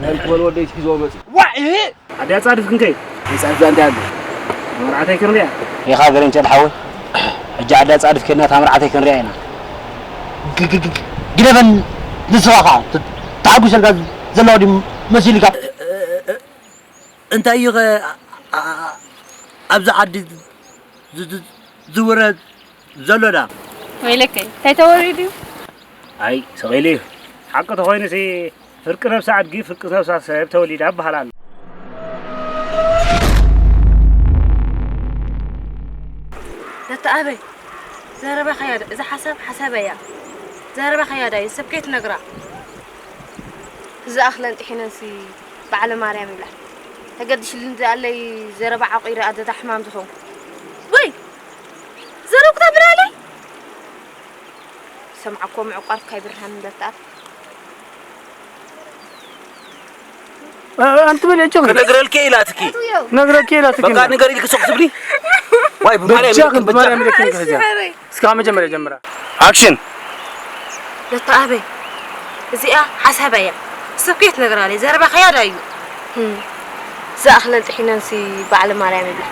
ናይ ክበል ወደይ ሒዝዎ መጺኡ። ዋ፣ ይሄ ኣድያ ጻድፍ ክንከይ? ይጻድፍ ኣንተ ኣለ። መርዓተይ ክንሪያ። ኢኻ ገረንጨል ሓወይ። ሕጂ ኣድያ ጻድፍ ከድና እታ መርዓተይ ክንሪያ ኢና። ግ-፣ ግ-፣ ግ-፣ ግደፈን ንስኻ ኸኣ ት-፣ ተሓጒሰልካ ዘለዋ ድዩ መሲልካ? እንታይ እዩ ኸ ኣ-፣ ኣ-፣ ኣ-፣ ኣብዚ ዓዲ ዝ-፣ ዝ-፣ ዝውረ ዘሎ ዳ? ወይለከይ፣ እንታይ ተወሪዱ እዩ? ኣይ፣ ስቕ ኢሉ እዩ። ሓቂ ተኾይኑሲ ፍርቂ ነብሲ ኣድጊ፣ ፍርቂ ነብሳ ሰብ ተወሊዳ ይበሃል ኣሎ። ነታ ኣበይ? ዘረባኻያ ዶ-፣ እዛ ሓሳብ ሓሳበይ እያ። ዘረባኻያ ዳዩ፣ ሰብ ከይትነግራ። ዝኣኽለን ጥሒነንሲ በዓለ ማርያም ይብላ። ተገድሽልን ዝኣለይ ዘረባ ዓቂረ ኣደዳ ሕማም ዝኾንኩ። ወይ! ዘረብኩታ ብላለይ! ሰምዓኮ ምዕቋር ካይ ብርሃን ለታ። እ፣ ኣንቲ በል ያቸው። ክነግረልኪ ኢላትኪ። ነግረኪ ኢላትኪ። በቃ ንገሪ ኢልኪ ሱቕ ትብሊ። ዋይ፣ ብማርያም በጃ ኢልኪ፣ ግን በጃ። ብማርያም ኢልኪ ከዚያ። እስከ መጀመሪያ ጀምራ። ኣክሽን። ለታ ኣበይ? እዚኣ ሓሳባ እያ። ሰብ ከይትነግራ ለይ፣ ዘረባ ኸያዳ እዩ። ህም። ዝኣኽለን ጥሒነንሲ በዓለ ማርያም ይብላ።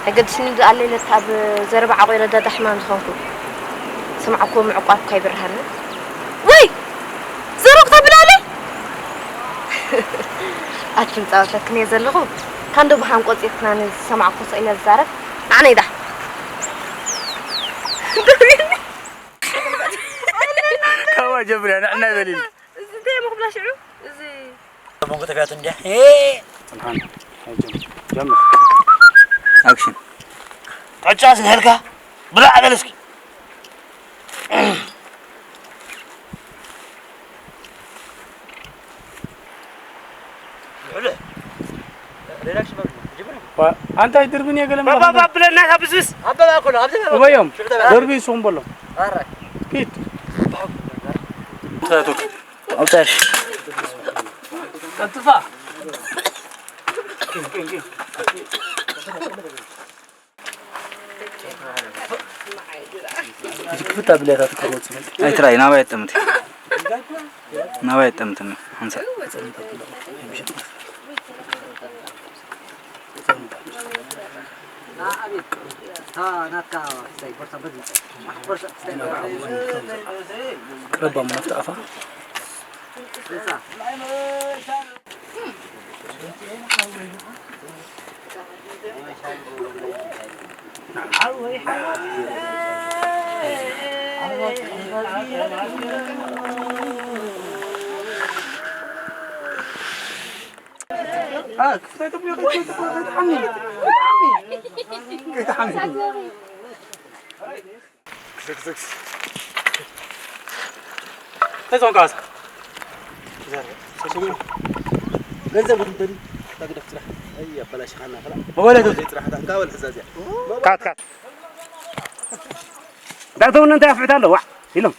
ተገድስኒ ዝኣለይ ለታ ኣብ ዘረባ ዓቑረ ዳዳ ሕማም ዝኾንኩ። ስምዓኮ ምዕቋርካ ይብርሃኒ። ወይ! ዘረብኩታ ብላለይ? ኣትን ጻወተክን እየ ዘለኹ። ካንዶ ብሃም ቆጺርክናኒ ዝሰማዕኩ ስኢለ ዝዛረብ። ኣነ ኢዳ። ካባ ጀምርያ፣ ንዕና በሊል። እዚ እንታይ እሞ ክብላ ሽዑ? እዚ መንጎ ተፊያቱ እንዲያ። ኤ! ጽንሓን። ጀምር። ጀምር። ኣክሽን። ዕጫ ስንሕልካ ብላዕ በል እስኪ። ዋ፣ ኣንታይ ድርብን እየ ገለ ባባ ምናምን። ባብለና፣ እታ ብስብስ። ኣበባ እኮ ነው፣ ኣብዚ በባ። እበዮም፣ ሽዑ ተበላ። ደርቢ ይስኹም በሎም። ኣረ። ኪድ። ኣውጣሽ። ቀልጥፋ። እዚ ክፍት ኣብለታ ትቀርቦ ጽነት። ኣይ ትራይ፣ ናባይ ኣጠምት። ናባይ ኣጠምት ነው፣ ሓንሳ። ቅረባ ምናፍጣ ኣፋ። ክፍታይ ተብሎ ከይትሓሚ። ከይትሓሚ። ከይትሓሚ። እንታይ ዝኾንካ ዋሳ? ገንዘብ ክትደሊ፣ ታግደፍ ስራሕ። ኣይ፣ ኣበላሽኻና፣ ክላ። መወለቱ። ጥራሕ፣ እንካ በል ሕዛ እዚኣ። ካት፣ ካት። ዳእተውነ እንታይ ኣፍዕት ኣሎ? ዋዕ ኢሎም።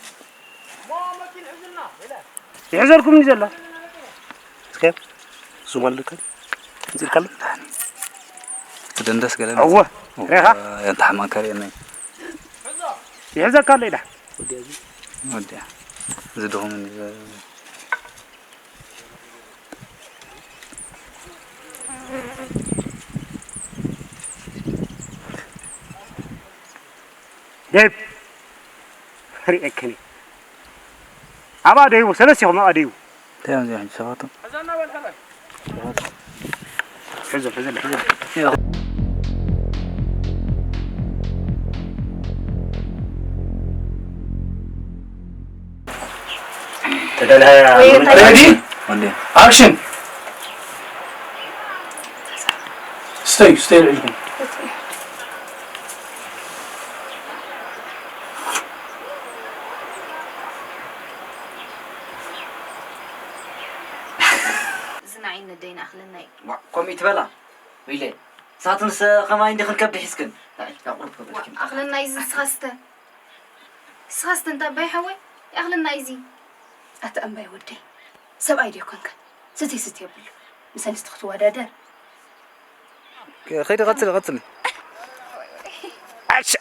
ይሕዘልኩም እንዲ ዘላ። እስከ፣ ሱም ኣልከ? እንጽልካ ኣሎ? ትደንደስ ገለ። እወ፣ ሬኻ? ያንተ ሓማን ከርእየና እዩ። ይሕዘካ ኣሎ ኢዳ። ወዲያ፣ እዚ ድኹም እንዲ ዘ-፣ ዴቭ፣ ሪኤክኒ። ኣብኣ ደይቡ፣ ሰለስቲኹም ኣብኣ ደይቡ። እንታይ እዮም እዚኦም ሰባት? ሕዘ፣ ሕዘ፣ ሕዘ። ተደልሃያ ወይ እንታይ? ሬዲ? ወንዴ። ኣክሽን። ስተዩ፣ ስተዩ ልዕልኩም። እዚ ንዓይ ነደይ ንኣኽለና እዩ። ዋእ፣ ከምኡ ይትበላ። ወይለ፣ ንሳትንስ ከማይ እንዲኽን ከብዲ ሒዝክን። ንዓይ፣ ካብ ቁሩብ ከብዲ ዋእ፣ ሒዝክን። ኣኽለና እዩ እዚ ንስኻ ስተ። ንስኻ ስተ እንተ ኣባይ ሓወይ፣ ይኣኽለና እዩ እዚ። ኣታ እምባይ ወደይ፣ ሰብኣይ ዶ ይኮንካ? ስትይ ስትይ የብሉ። ምስ ኣንስቲ ክትወዳደር። ከይዲ፣ ቀጽሊ፣ ቀጽሊ። ኣሻ።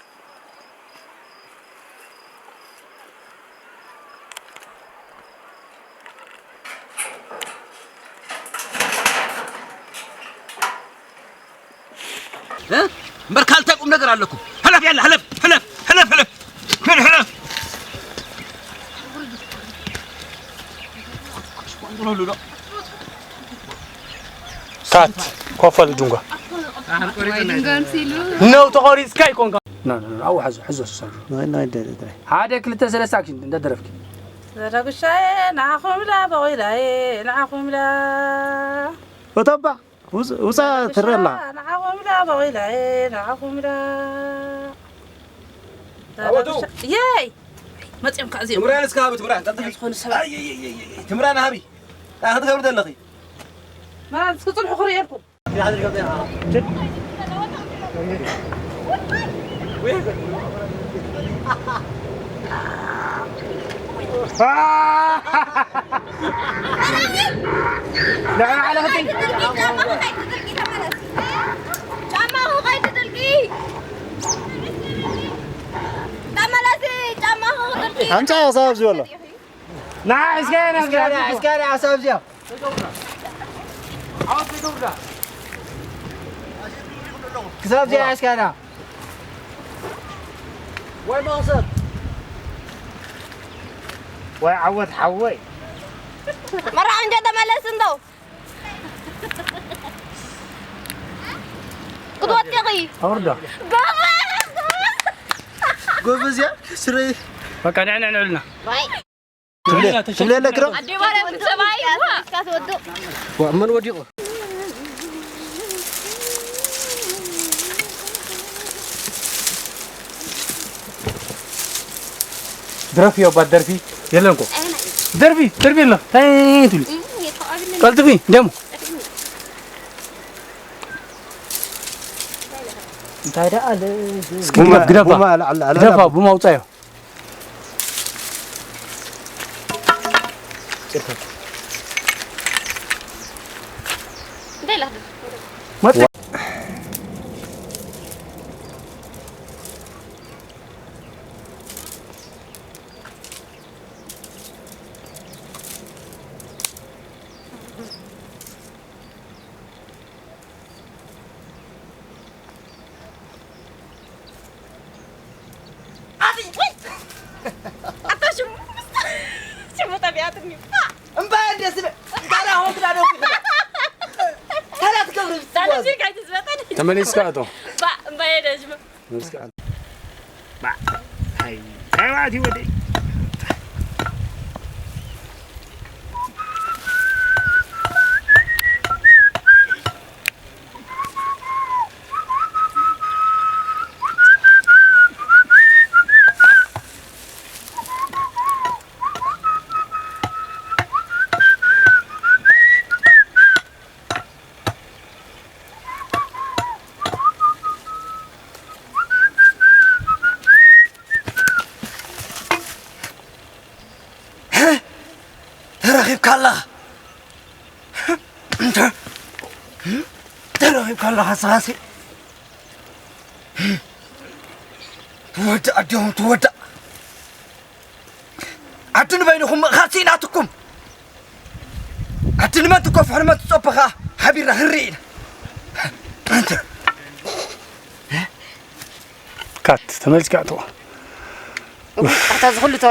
እ? እምበር ካልታይ ቁም ነገር ኣለኩም። ሕለፍ ያለ፣ ሕለፍ፣ ሕለፍ፣ ሕለፍ፣ ሕለፍ። ሕለፍ፣ ሕለፍ። ካት፣ ኮፈል ዱንጋ። ወይ ድንጋን ሲሉ። ነው ተቆሪጽካ ይኮንካ። ና፣ ና፣ ና፣ ኣብኡ ሓዞ፣ ሕዞ፣ ሰሰሩ። ናይ፣ ናይ፣ ደ-፣ ደ-፣ ደ-። ሓደ፣ ክልተ፣ ሰለስተ፣ ኣክሽን፣ እንዳደረፍኪ። ዘረጉሻዬ፣ ንዓኹም ኢላ፣ በቑላዬ፣ ንዓኹም ኢላ። እቶባ፣ ውፅ-፣ ውፃ ትረላ። ንዓኹም ኢላ፣ በቑላዬ፣ ንዓኹም ኢላ። ኣወቱ። ዘረጉሻ-፣ የይ! መፂኦም ከዓ እዚኦም። ትምራን እስከ ሃቡ፣ ትምራን፣ ቀጥታ። ዝኾኑ ሰባት። ኣይ፣ ኣይ፣ ኣይ፣ ኣይ፣ ኣይ፣ ትምራን ሃቢ። እንታይ ክትገብሪ ዘለኺ? መራን እስኪ ፅንሑ ክርእየልኩም። ንዕኡ ዓለኽቲ። ጫማኹ ከይትጥልቂ። ተመለሲ፣ ጫማኹ ከይትጥልቂ። ኣምፃ፣ ክሳብ ኣብዚ በሎ። ንዓ፣ እስከ፣ እስከ፣ እስከ፣ እስከ፣ እስከ፣ ሓሳብ እዚኣ። ክሳብ እዚኣ እስከ፣ ንዓ። ወይ መቕሰብ። ወይ ዓወት ሓወይ። መራዕ እንጀ ተመለስ እንዶ። ክትወድቂ። ኣውርዶ። ጎበዝ። ጎበዝ እያ። ስረይ። በቃ፣ ንዕ፣ ንዕ፣ ንዕልና። ትብለ፣ ትብለ ኣለክ ዶ? ኣዴ ማርያም ሰብኣይ እዋ። ዋ፣ መን ወዲቑ? ድረፊ፣ ኣባት ደርፊ የለን እኮ። ደርፊ፣ ደርፊ የለን። ታይ ትብሊ? ቀልጥፊ፣ ደሞ። እንታይ ደኣ ኣለ? እስኪ ግደፍ፣ ግደፋ። ቡማ፣ ቡማ፣ ላዕላ፣ ላዕላ፣ ግደፋ፣ ላዕላ። ቡማ ኣውጻዮ። ኣቲ፣ ወይ! ኣታ ሽሙ፣ ሽሙ ጠፊኣትኒ። እምባየ ደስ ይብል። ታዲያ ሆን ክዳ ደስ ይብል። ታዲያ ትገብሪ ብትጓዝ። ታዲያ ካይትዝበጠኒ። ተመሊስካ ኣቶ። ባ፣ እምባየ ደስ ይብል። ተመሊስካ። ባ፣ ኣይ፣ ኣይ፣ ዋቲ ወደይ። ኣለኻ። እንተ ተረኺብካ ኣለኻ ስኻሲ። ትወዳእ ኣዲኹም ትወዳእ። ዓዲ ንበይንኹም ምእኻል ስኢናትኩም። ዓዲ ንመን ትኮፍሑ ንመን ትጸበኻ ሓቢርና ክንርኢ ኢና። እንተ ካት ተመልስካ ኣትዋ። ኣታ ዝኹሉ ተ